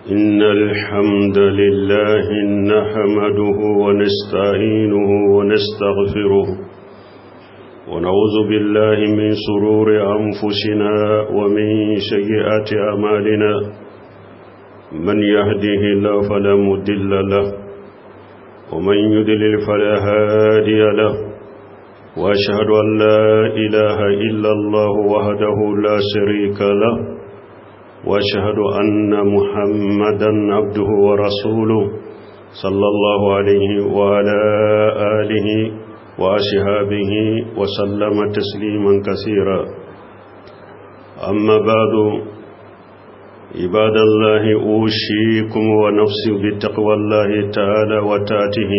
إن الحمد لله نحمده ونستعينه ونستغفره ونعوذ بالله من شرور أنفسنا ومن سيئات أعمالنا من يهده الله فلا مضل له ومن يضلل فلا هادي له وأشهد أن لا إله إلا الله وحده لا شريك له وأشهد أن محمدا عبده ورسوله صلى الله عليه وعلى آله وأصحابه وسلم تسليما كثيرا. أما بعد، عباد الله، أوصيكم ونفسي بتقوى الله تعالى وطاعته.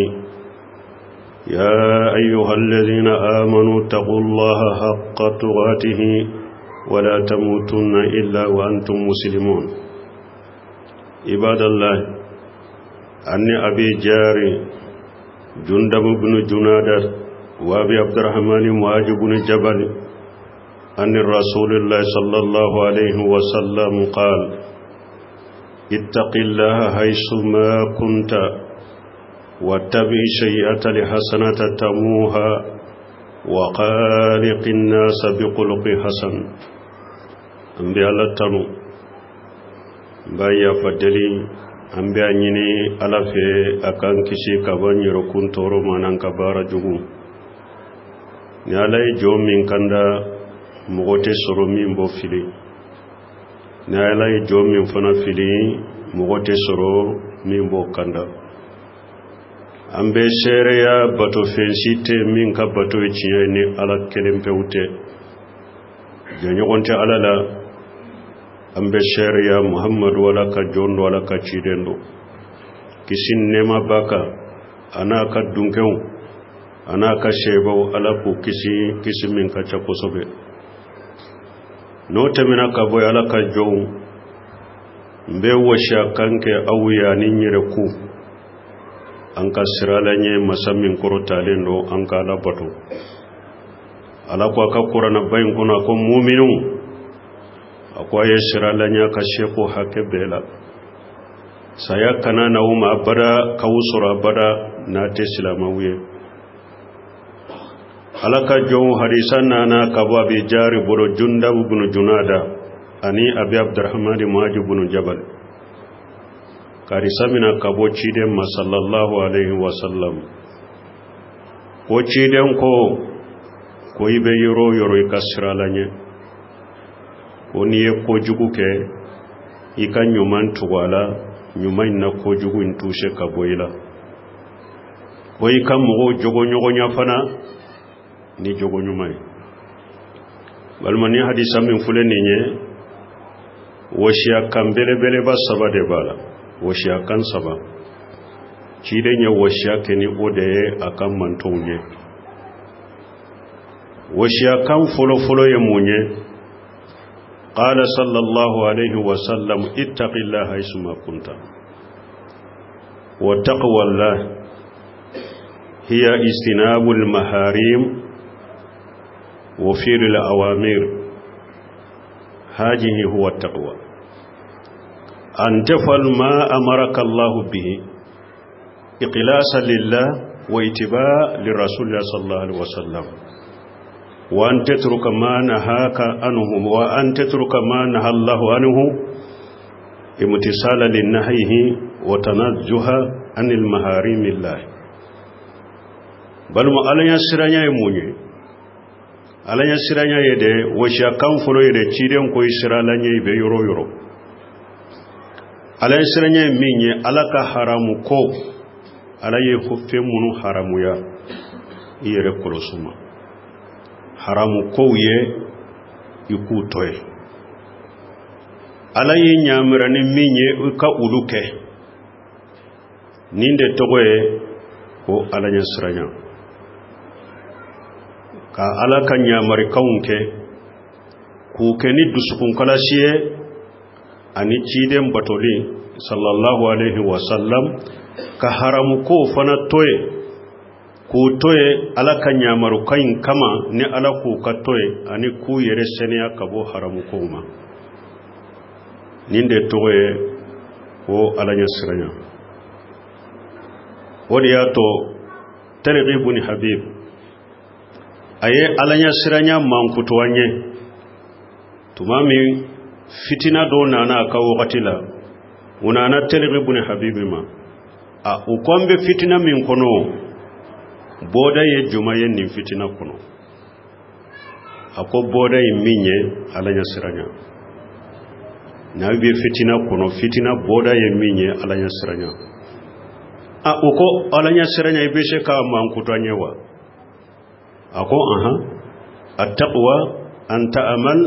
يا أيها الذين آمنوا اتقوا الله حق تقاته ولا تموتن إلا وأنتم مسلمون. عباد الله، عن أبي جاري جندب بن جنادة وأبي عبد الرحمن معاذ بن جبل أن رسول الله صلى الله عليه وسلم قال: اتق الله حيثما كنت واتبع السيئة الحسنة تمحوها وخالق الناس بخلق حسن. An bɛ Ala tanu, n b'a yafa deli, an bɛ a ɲini Ala fɛ a k'an kisi ka bɔ n yɛrɛkun tɔɔrɔ ma n'an ka baara jugu. Ni Ala ye jɔn min kanda, mɔgɔ tɛ sɔrɔ min b'o fili. Ni Ala ye jɔn min fana fili, mɔgɔ tɛ sɔrɔ min b'o kanda. An bɛ seereya batofɛn si tɛ min ka bato ye tiɲɛ ye ni Ala kelen pewu tɛ, jɛɲɔgɔn tɛ Ala la. An bɛ seereya Muhammadu Ala ka jɔn don, Ala ka ciden don. Kisi nɛɛma b'a kan, a n'a ka dunkew, a n'a ka sebaw. Ala k'u kisi, kisi min ka ca kosɛbɛ. N'o tɛmɛna ka bɔ, Ala ka jɔnw, n bɛ wasiya kan kɛ aw ye ani n yɛrɛ ku, an ka siran Ala ɲɛ, masa min kɔrɔtalen don. An ka Ala bato. Ala ko a ka kuranaba in kɔnɔ, a ko: muminiw, a ko a ye siran Ala ɲɛ ka seko hakɛ bɛɛ la. Saya kana n'aw ma abada, k'aw sɔrɔ abada n'a tɛ silamɛw ye. Ala ka jɔnw, hadisa nana ka bɔ Abi Jari bolo, Jundabu bunu Junada, ani Abi Abdurahmani Muhaji bunu Jabal, hadisa mina ka bɔ ciden ma sallallahu alaihi wasallam, ko ciden ko i bɛ yɔrɔ o yɔrɔ, i ka siran Ala ɲɛ. Ko n'i ye kojugu kɛ, i ka ɲuman tugu a la, ɲuman in na kojugu in tuse ka bɔ i la. Ko i ka mɔgɔw jogo ɲɔgɔnya fana ni jogo ɲuman ye. Walima ni hadisa min filɛ nin ye, wasiya kan belebeleba saba de b'a la, wasiya kan saba. Ciden ye wasiya kɛ ni o de ye a ka mantɔnw ye. Wasiya kan fɔlɔfɔlɔ ye mun ye? قال صلى الله عليه وسلم: اتق الله حيثما كنت. وتقوى الله هي اجتناب المحارم وفعل الأوامر. هذه هو التقوى، أن تفعل ما أمرك الله به إخلاصا لله واتباع لرسول الله صلى الله عليه وسلم، وأن تترك ما نهاك عنه، وأن تترك ما نهى الله عنه امتثالا لنهيه وتنزها عن المحارم الله. Balima, Ala ɲɛ siranya ye mun ye? Ala ɲɛ siranya ye de, wasiya kan fɔlɔ ye de, ciden ko i siran Ala ɲɛ i bɛ yɔrɔ o yɔrɔ. Ala ɲɛ siranya ye min ye, Ala ka haramu ko, Ala ye fɛn minnu haramuya, i yɛrɛ kɔlɔsi ma. Haramu kow ye, i k'u to ye. Ala ye ɲamira ni min ye, i ka olu kɛ. Nin de tɔgɔ ye ko Ala ɲɛ siranya, ka Ala ka ɲamarikanw kɛ, k'u kɛ ni dusukunkalasi ye ani ciden batoli sallallahu alaihi wasallam, ka haramu kow fana to ye, k'u to ye Ala ka ɲamarukan in kama, ni Ala k'u ka to ye, ani k'u yɛrɛ sɛnɛya ka bɔ haramu kow ma. Nin de tɔgɔ ye Ko Ala ɲɛ siranya, o de y'a to Taliki buni Habib a ye Ala ɲɛ siranya mankutu an ye. Tuma min fitina dɔw nana a ka wagati la, u nana Taliki buni Habibi ma, a u ko an bɛ fitina min kɔnɔ, bɔda ye juma ye nin fitina kɔnɔ? A ko bɔda ye min ye, Ala ɲɛ siranya. N'a bɛ fitina kɔnɔ, fitina bɔda ye min ye, Ala ɲɛ siranya. A u ko Ala ɲɛ siranya, i bɛ se k'a mankutu an ye wa? A ko ahan, attaqwa an ta'amal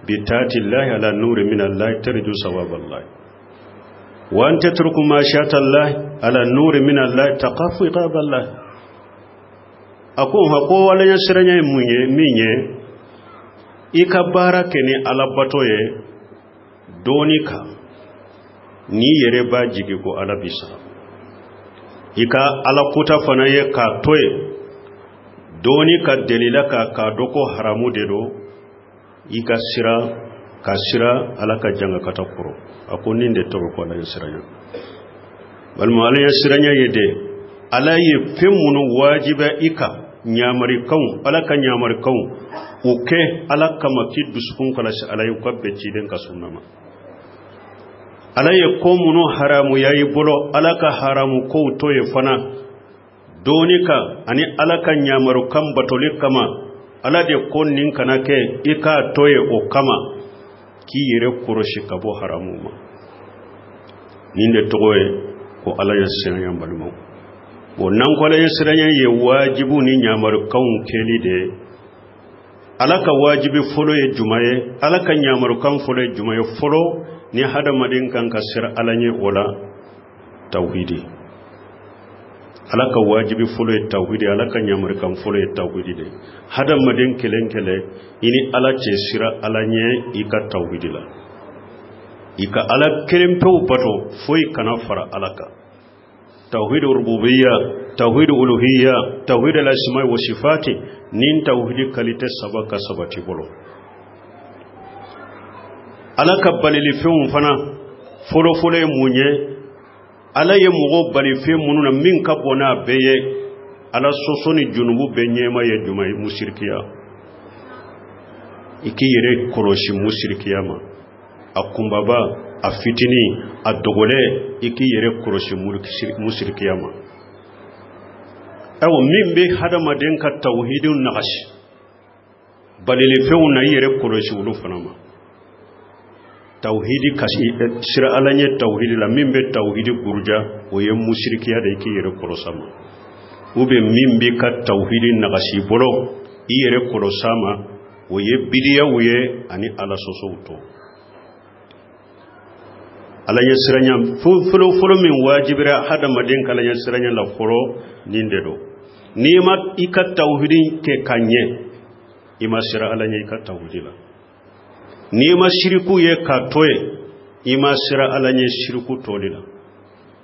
bi taati llahi ala nuri min allahi tarju sawab allahi wa an tatruku ma shata allahi ala nuri min allahi taqafu iqab allahi. A ko ha, ko Ala ɲɛ siranya ye mun ye? Min ye, i ka baara kɛ ni Alabato ye dɔɔni kan, n'i yɛrɛ b'a jigi ko Ala bi sara. I ka Ala kota fana ye k'a to yen dɔɔni ka delila k'a dɔn ko haramu de don, i ka sira ka sira Ala ka jangakata kɔrɔ. A ko nin de tɔgɔ ko Ala ɲɛ siranya. Walima Ala ɲɛ siranya ye de, Ala ye fɛn minnu wajibiya i kan, ɲamarikanw, Ala ka ɲamarikanw, o kɛ Ala kama k'i dusukun kalasi Ala ye, u ka bɛn ciden ka sunna ma. Ala ye ko minnu haramuya i bolo, Ala ka haramu kow to ye fana dɔɔni kan ani Ala ka ɲamarukan batoli kama. Ala de ko nin kana kɛ, i k'a to ye o kama, k'i yɛrɛ kɔlɔsi ka bɔ haramu ma. Nin de tɔgɔ ye ko Ala ɲɛ siranya. Balimaw, o n'an ko Ala ɲɛ siranya ye wajibu ni ɲamarukanw kɛli de ye. Ala ka wajibi fɔlɔ ye juma ye? Ala ka ɲamarukan fɔlɔ ye juma ye? Fɔlɔ ni hadamaden kan ka sira Ala ɲɛ, o la tawhidi. Ala ka wajibi fɔlɔ ye tawhidi, Ala ka ɲamarukan fɔlɔ ye tawhidi de. Hadamaden kelen kelen, i ni Ala cɛ sira Ala ɲɛ i ka tawhidi la, i ka Ala kelen pewu bato, foyi kana fara Ala kan. Tawhid rububiyya, tawhid uluhiyya, tawhid al-asma'i wa sifati, nin tawhidi qualité saba ka sabati bolo. Ala ka balilifɛnw fana fɔlɔ-fɔlɔ ye mun ye? Ala ye mɔgɔw bali fɛn minnu na, min ka bon n'a bɛɛ ye, Ala sɔsɔ ni junubu bɛɛ ɲɛma, ye jumɛn ye? Musirikiya. I k'i yɛrɛ kɔlɔsi musirikiya ma, a kunbaba, a fitinin, a dogolen, i k'i yɛrɛ kɔlɔsi musirikiya ma. Ayiwa, min bɛ hadamaden ka tawhidiw nagasi, balilifɛnw na, i yɛrɛ kɔlɔsi olu fana ma. Tawhidi kasi sira Ala ɲɛ tawhidi la, min bɛ tawhidi buruja, o ye musirikiya de ye, k'i yɛrɛ kɔlɔsi a ma. Ou bien min b'i ka tawhidi nagasi i bolo, i yɛrɛ kɔlɔsi a ma, o ye bidiyaw ye ani Ala sɔsɔw tɔ. Ala ɲɛ siranya fɔlɔ fɔlɔ min wajibira hadamaden ka Ala ɲɛ siranya la fɔlɔ, nin de don. N'i ma i ka tawhidi kɛ ka ɲɛ, i ma sira Ala ɲɛ i ka tawhidi la. N'i ma siriku ye k'a to yen, i ma sira Ala ɲɛ siriku tɔli la.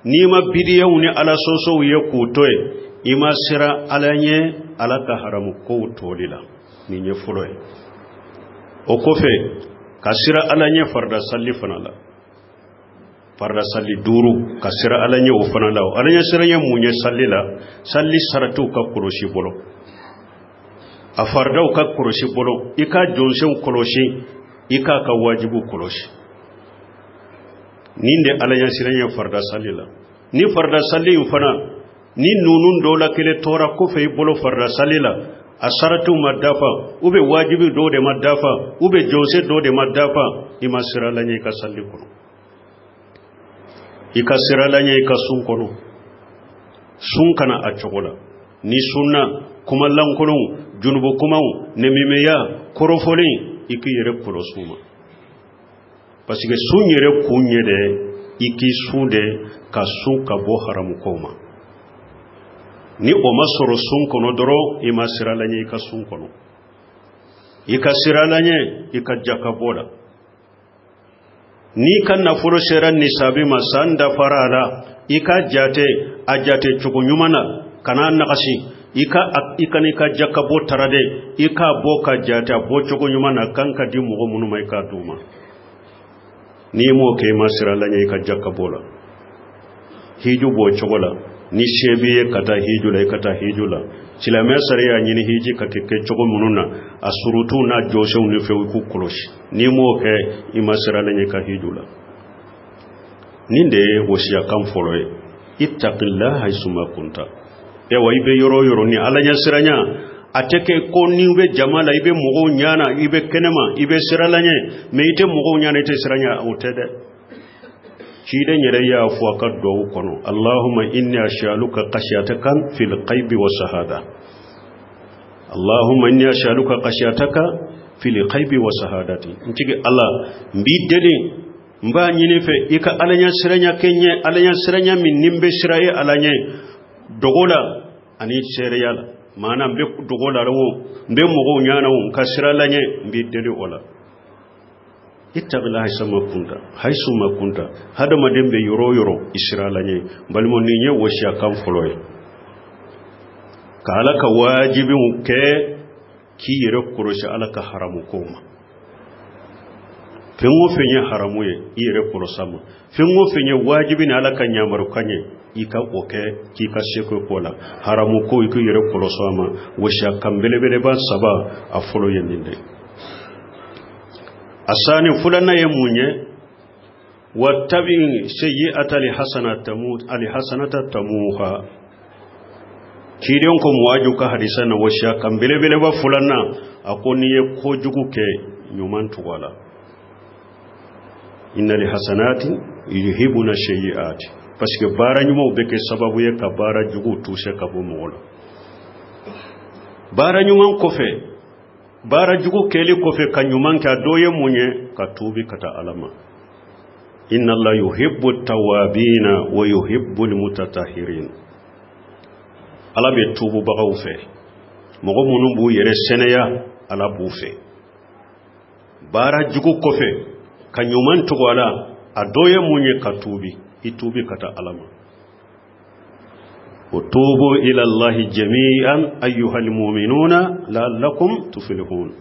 N'i ma bidiyaw ni Ala sɔsɔw ye k'u to yen, i ma sira Ala ɲɛ Ala ka haramu kow tɔli la. Nin ye fɔlɔ ye. O kɔfɛ, ka sira Ala ɲɛ farida salli fana la, farida salli duuru, ka sira Ala ɲɛ o fana la. Ala ɲɛ sira ɲɛ mun ye salli la? Salli saratiw ka kɔlɔsi bolo, a faridaw ka kɔlɔsi bolo, i ka jɔnsenw kɔlɔsi, i k'a ka wajibuw kɔlɔsi. Nin de Ala ɲɛ sira ɲɛ farida salli la. Ni farida salli in fana ni nunu dɔw la kelen tora kɔfɛ i bolo farida salli la, a saratiw ma dafa, ou bien wajibi dɔw de ma dafa, ou bien jɔnsen dɔw de ma dafa, i ma sira Ala ɲɛ i ka salli kɔnɔ. I ka sira Ala ɲɛ i ka sun kɔnɔ. Sun kana a cogo la ni sunna kuma lankolonw, junubu kumaw, nɛmimɛya, kɔrɔfɔlen, i k'i yɛrɛ kɔlɔsi u ma, parce que sun yɛrɛ kun ye de i k'i sun de ka sun ka bɔ haramu kow ma. Ni o ma sɔrɔ sun kɔnɔ dɔrɔn, i ma sira Ala ɲɛ i ka sun kɔnɔ. I ka sira Ala ɲɛ i ka jaka bɔ la. N'i ka nafolo sera nisabi ma, san dafara a la, i ka jate a jate cogo ɲuman na, kana nagasi. I ka i kana i ka jaka bɔ tara dɛ, i k'a bɔ ka jate a bɔ cogo ɲuman na, kan ka di mɔgɔ minnu ma, i k'a d'u ma. N'i m'o kɛ, i ma siran Ala ɲɛ i ka jaka bɔ la. Hiju b'o cogo la. Ni se b'i ye ka taa hiju la, i ka taa hiju la. Silamɛya sariya y'a ɲini hiji ka kɛ kɛcogo minnu na, a surutuw n'a jɔsenw ni fɛnw, i k'u kɔlɔsi. N'i m'o kɛ, i ma siran Ala ɲɛ i ka hiju la. Nin de ye wasiyakan fɔlɔ ye: ittaqillaha haysuma kunta. Yawa, i bɛ yɔrɔ o yɔrɔ ni Ala ɲɛ siranya a tɛ kɛ ko n'i bɛ jama la, i bɛ mɔgɔw ɲana, i bɛ kɛnɛma, i bɛ siran Ala ɲɛ, mais i tɛ mɔgɔw ɲana, i tɛ siran ɲɛ, o tɛ dɛ. Ciden yɛrɛ y'a fɔ a ka duwawu kɔnɔ: allahumma inni as'aluka khashyataka fil ghaibi wa shahada, allahumma inni as'aluka khashyataka fil ghaibi wa shahadati. N tigi Ala, n b'i deli, n b'a ɲini fɛ i ka Ala ɲɛ siranya kɛ n ye, Ala ɲɛ siranya min ni n bɛ siran e Ala ɲɛ dogo la ani seereya la. Maana n bɛ dogo la o, n bɛ mɔgɔw ɲana o, n ka siran Ala ɲɛ, n b'i deli o la. Ittaqila haysuma kunta, haysuma kunta. Hadamaden bɛ yɔrɔ o yɔrɔ, i siran Ala ɲɛ. Balimaw, nin ye wasiyakan fɔlɔ ye: ka Ala ka wajibiw kɛ, k'i yɛrɛ kɔlɔsi Ala ka haramu kow ma. Fɛn o fɛn ye haramu ye, i yɛrɛ kɔlɔsi a ma. Fɛn o fɛn ye wajibi ni Ala ka yamarukan ye, i ka o kɛ k'i ka seko k'o la. Haramu ko, i k'i yɛrɛ kɔlɔsi a ma. Wasiyakan belebeleba saba, a fɔlɔ ye nin de. A sani, filanan ye mun ye? Wattabi sayyi'ata alhasanata tamuha. Ciden ko Muwaju ka hadisa na, wasiya kan belebeleba filanan, a ko n'i ye kojugu kɛ, ɲuman tugu a la. Innal hasanati yuhibuna sayyi'ati, parce que baara ɲumanw bɛ kɛ sababu ye ka baara juguw tuse ka bɔ mɔgɔ la. Baara ɲuman kɔfɛ, baara jugu kɛli kɔfɛ, ka ɲuman kɛ, a dɔ ye mun ye? Ka tuubi ka taa Ala ma. Inna Allah yuhibbu tawabina wa yuhibbu almutatahirin. Ala bɛ tuububagaw fɛ, mɔgɔ minnu b'u yɛrɛ sɛnɛya, Ala b'u fɛ. Baara jugu kɔfɛ, ka ɲuman tugu a la, a dɔ ye mun ye? Ka tuubi, i tuubi ka taa Ala ma. Wa tubu ila Allahi jami'an ayyuhal mu'minuna la'allakum tuflihun.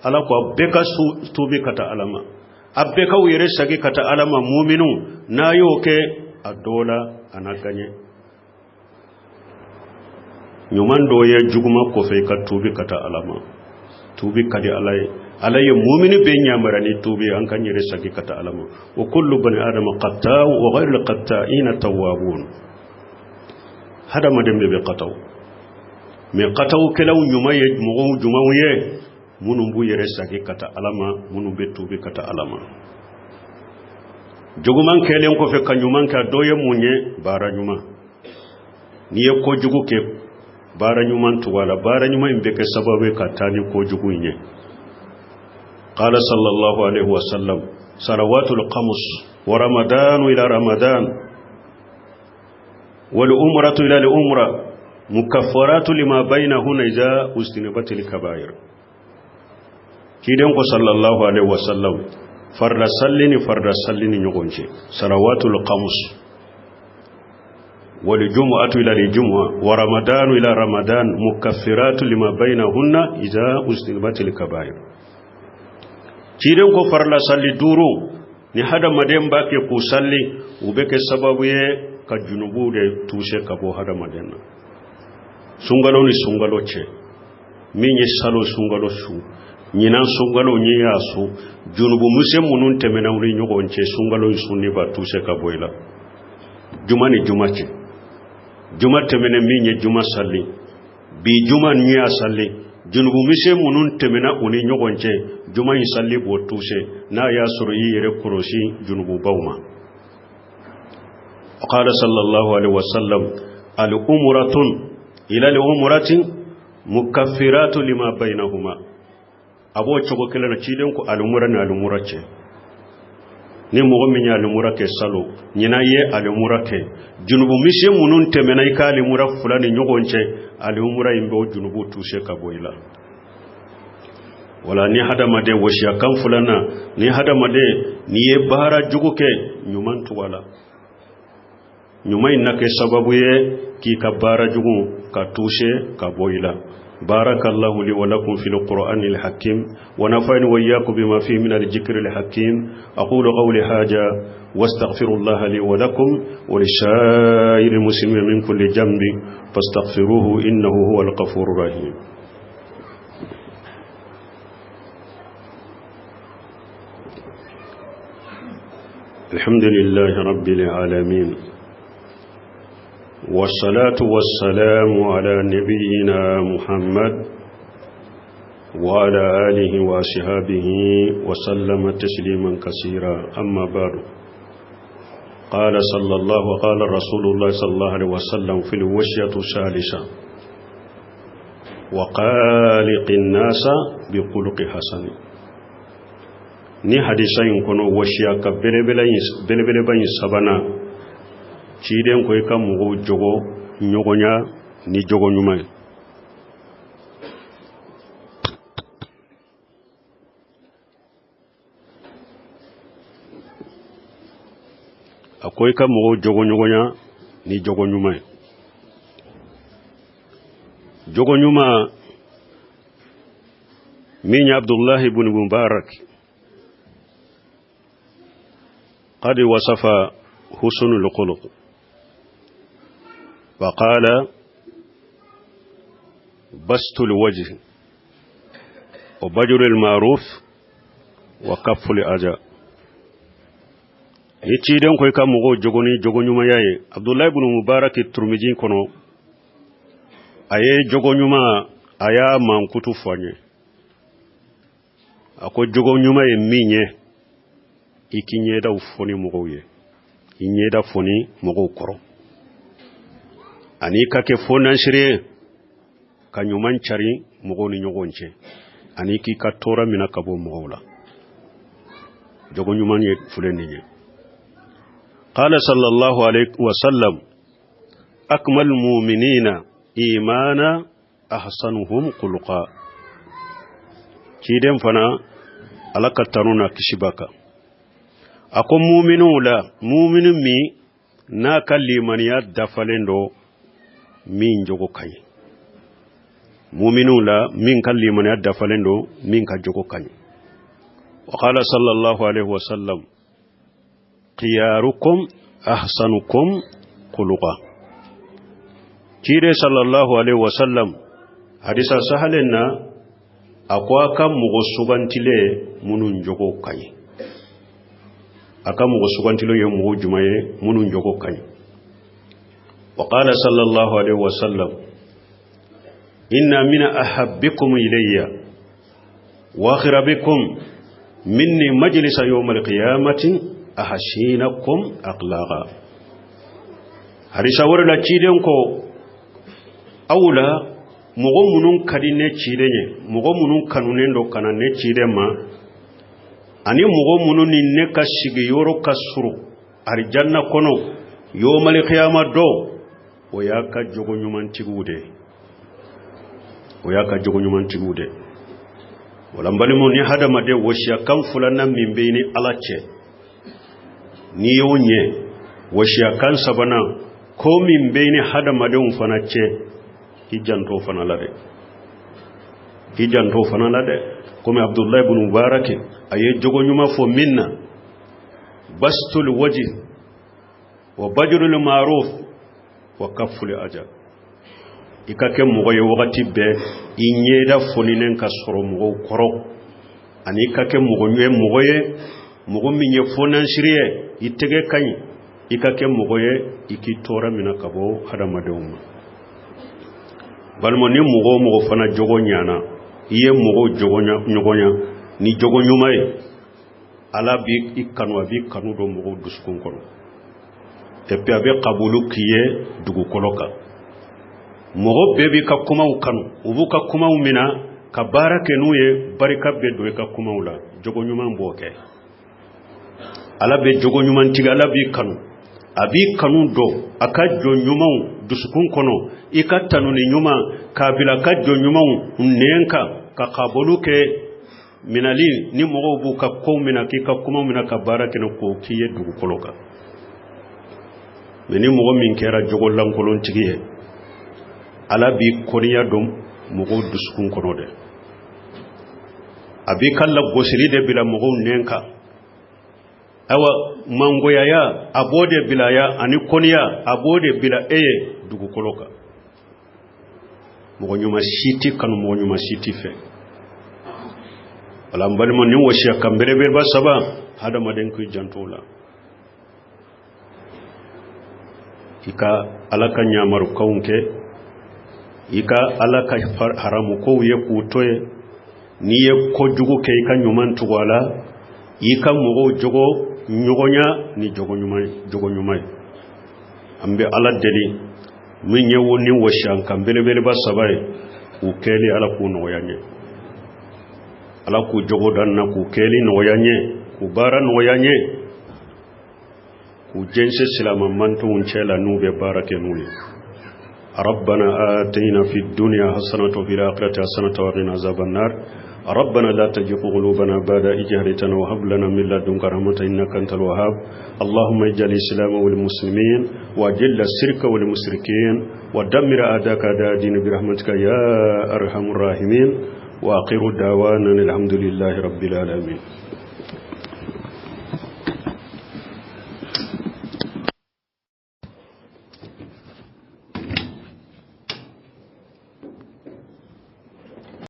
Ala ko a bɛɛ ka tuubi ka taa Ala ma, a bɛɛ k'aw yɛrɛ sagi ka taa Ala ma, muminu. N'a y'o kɛ, a dɔ la a na gaɲɛ. Ɲuman dɔ ye juguman kɔfɛ, i ka tuubi ka taa Ala ma. Tuubi ka di Ala ye. Ala ye mumini bɛɛ ɲamara ni tuubi. An ka yɛrɛ sagi ka taa Ala ma. Wa kullu bani adama qatta'u wa ghayru qatta'ina tawwabun. Hadamaden bɛɛ bɛ kataw, mais katawkɛlaw ɲuman ye mɔgɔw jumanw ye, minnu b'u yɛrɛ sagi ka taa Ala ma, minnu bɛ tuubi ka taa Ala ma. Juguman kɛlen kɔfɛ, ka ɲuman kɛ, a dɔ ye mun ye? Baara ɲuman. N'i ye kojugu kɛ, baara ɲuman tugu a la. Baara ɲuman in bɛ kɛ sababu ye ka taa ni kojugu in ye. Qala sallallahu alaihi wa sallam: salawatul qamus wa ramadanu ila ramadan wal umratu ila al umra mukaffaratu lima bainahunna idza ujtinibatil kabair. Ciden ko sallallahu alaihi wa sallam, farda salli ni farda salli ni ɲɔgɔn cɛ, salawatul qamus wal jumu'atu ila al jumu'a wa ramadanu ila ramadan mukaffiratu lima bainahunna idza ujtinibatil kabair. Ciden ko farla salli duuru, ni hadamaden b'a kɛ k'u salli, u bɛ kɛ sababu ye ka junubu de tuse ka bɔ hadamaden na sunkalo ni sunkalo cɛ. Min ye salo sunkalo su, ɲinan sunkalo ɲi y'a su, junubu misɛn minnu tɛmɛna u ni ɲɔgɔn cɛ, sunkalo in sunni b'a tuse ka bɔ i la. Juma ni juma cɛ, juma tɛmɛnen min ye juma salli, bi juma ni y'a salli, junubu misɛn minnu tɛmɛna u ni ɲɔgɔn cɛ, juma in salli b'o tuse, n'a y'a sɔrɔ i yɛrɛ kɔlɔsi junububaw ma. Qala sallallahu alaihi wasallam: al umratun ila al umratin mukaffiratu lima bainahuma. A b'o cogo kelen na, ciden ko alimura ni alimura cɛ, ni mɔgɔ min ye alimura kɛ salo, ɲinan ye alimura kɛ, junubu misɛn minnu tɛmɛna i ka alimura fila ni ɲɔgɔn cɛ, alimura in b'o junubu tuse ka bɔ i la. Wala ni hadamaden, wasiya kan filanan, ni hadamaden n'i ye baara jugu kɛ, ɲuman tugu a la. Ɲuman in na kɛ sababu ye k'i ka baara jugu ka toucher ka bɔ i la. بارك الله لي ولكم في القرآن الحكيم ونفعني وإياكم بما فيه من الذكر الحكيم. أقول قولي هذا واستغفر الله لي ولكم ولسائر المسلمين من كل ذنب فاستغفروه إنه هو الغفور الرحيم. الحمد لله رب العالمين، والصلاة والسلام على نبينا محمد وعلى آله وصحبه وسلم تسليما كثيرا. أما بعد، قال صلى الله وقال رسول الله صلى الله عليه وسلم في الوصية الثالثة: وقالق الناس بخلق حسن. Ni hadisa in kɔnɔ, wasiya ka belebeleba in sabanan, ciden ko i ka mɔgɔw jogo ɲɔgɔnya ni jogo ɲuman ye. A ko i ka mɔgɔw jogo ɲɔgɔnya ni jogo ɲuman ye. Jogo ɲuman min ye Abdullahi ibn Mubarak قد وصف حسن الخلق وقال: بسط الوجه وبذل المعروف وكف الأذى. Ni ciden ko i ka mɔgɔw jogo ni jogo ɲumanya ye, Abdulayi ibn Mubarak Turumiji kɔnɔ, a ye jogo ɲuman, a y'a mankutu fɔ an ye. A ko jogo ɲuman ye min ye, i k'i ɲɛdaw foni mɔgɔw ye, i ɲɛda foni mɔgɔw kɔrɔ, ani i ka kɛ fonansiri ye ka ɲuman cari mɔgɔw ni ɲɔgɔn cɛ, ani k'i ka tɔɔrɔ minɛ ka bɔ mɔgɔw la. Jogo ɲuman ye filɛ nin ye. قال صلى الله عليه وسلم: أكمل المؤمنين إيمانا أحسنهم خلقا. Ciden fana, Ala ka tanu n'a kisi b'a kan, a ko muminiw la, mumini min n'a ka limaniya dafalen don, min jogo ka ɲi. Muminiw la, min ka limaniya dafalen don, min ka jogo ka ɲi. وقال صلى الله عليه وسلم: خياركم أحسنكم خلقا. Ciden sallallahu alaihi wasallam, hadisa sahalen na, a ko a ka mɔgɔ sugantilen minnu jogo ka ɲi. A ka mɔgɔ sugantilen ye mɔgɔ jumɛn ye? Minnu jogo ka ɲi. وقال صلى الله عليه وسلم: إن من أحبكم إلي وأقربكم مني مجلس يوم القيامة أحسنكم أخلاقا. Hadisa wɛrɛ la, ciden ko aw la, mɔgɔ minnu ka di ne ciden ye, mɔgɔ minnu kanunen don ka na ne ciden ma, ani mɔgɔ minnu ni ne ka sigiyɔrɔ ka surun alijanna kɔnɔ yomali kiyama dɔ, o y'a ka jogo ɲumantigiw de ye, o y'a ka jogo ɲumantigiw de ye. Wala n balimaw, ni hadamaden wasiya kan filanan min bɛ i ni Ala cɛ, n'i y'o ɲɛ, wasiya kan sabanan, ko min bɛ i ni hadamadenw fana cɛ, i janto fana la dɛ, i janto fana la dɛ. Komi Abdulayi ibn Mubarak a ye jogo ɲuman fɔ min na: بسط الوجه وبذل المعروف وكف الأذى. I ka kɛ mɔgɔ ye wagati bɛɛ i ɲɛda foninen ka sɔrɔ mɔgɔw kɔrɔ, ani i ka kɛ mɔgɔ ye, mɔgɔ ye, mɔgɔ min ye fonansiri ye, i tɛgɛ ka ɲi. I ka kɛ mɔgɔ ye, i k'i tɔɔrɔ minɛ ka bɔ hadamadenw ma. Balima, ni mɔgɔ o mɔgɔ fana jogo ɲana, i ye mɔgɔw jogo ɲɔgɔnya ni jogo ɲuman ye, Ala b'i kanu, a b'i kanu don mɔgɔw dusukun kɔnɔ, et puis a bɛ kabulu k'i ye dugukolo kan. Mɔgɔ bɛɛ b'i ka kumaw kanu, u b'u ka kumaw mina ka baara kɛ n'u ye. Barika bɛ don i ka kumaw la. Jogo ɲuman b'o kɛ. Ala bɛ jogo ɲuman tigi, Ala b'i kanu, a b'i kanu dɔn a ka jɔn ɲumanw dusukun kɔnɔ. I ka tanuni ɲuman k'a bila a ka jɔn ɲumanw nɛn kan, ka kabolu kɛ minali ni mɔgɔw b'u ka kow minɛ, k'i ka kumaw minɛ ka baara kɛ k'o k'i ye dugukolo kan. Mɛ ni mɔgɔ min kɛra jogo lankolontigi ye, Ala b'i kɔniya don mɔgɔw dusukun kɔnɔ dɛ, a b'i ka lagosili de bila mɔgɔw nɛn kan. Ayiwa, mangoyaya a b'o de bila ya, ani kɔniya a b'o de bila e ye dugukolo kan. Mɔgɔ ɲuman si t'i kanu, mɔgɔ ɲuman si t'i fɛ. Wala n balima, nin wasiya kan belebeleba saba, hadamaden k'i janto o la. I ka Ala ka ɲamarukanw kɛ, i ka Ala ka haramukow ye k'u to yen. N'i ye kojugu kɛ, i ka ɲuman tugu a la. I ka mɔgɔw jogo ɲɔgɔnya ni jogo ɲuman ye, jogo ɲuman ye. An bɛ Ala deli, min ye wo ni wasiya kan belebeleba saba ye, u kɛli Ala k'u nɔgɔya n ye. Ala k'u jogo dan na, k'u kɛli nɔgɔya n ye, k'u baara nɔgɔya n ye, k'u jɛnsɛ silama mantonw cɛ la n'u bɛ baara kɛ n'u ye. ربنا آتنا في الدنيا حسنة وفي الآخرة حسنة وقنا عذاب النار. ربنا لا تزغ قلوبنا بعد إذ هديتنا وهب لنا من لدنك رحمة إنك أنت الوهاب. اللهم اجعل الإسلام والمسلمين، وأذل الشرك والمشركين، ودمر أعداءك أعداء الدين برحمتك يا أرحم الراحمين. وآخر دعوانا الحمد لله رب العالمين.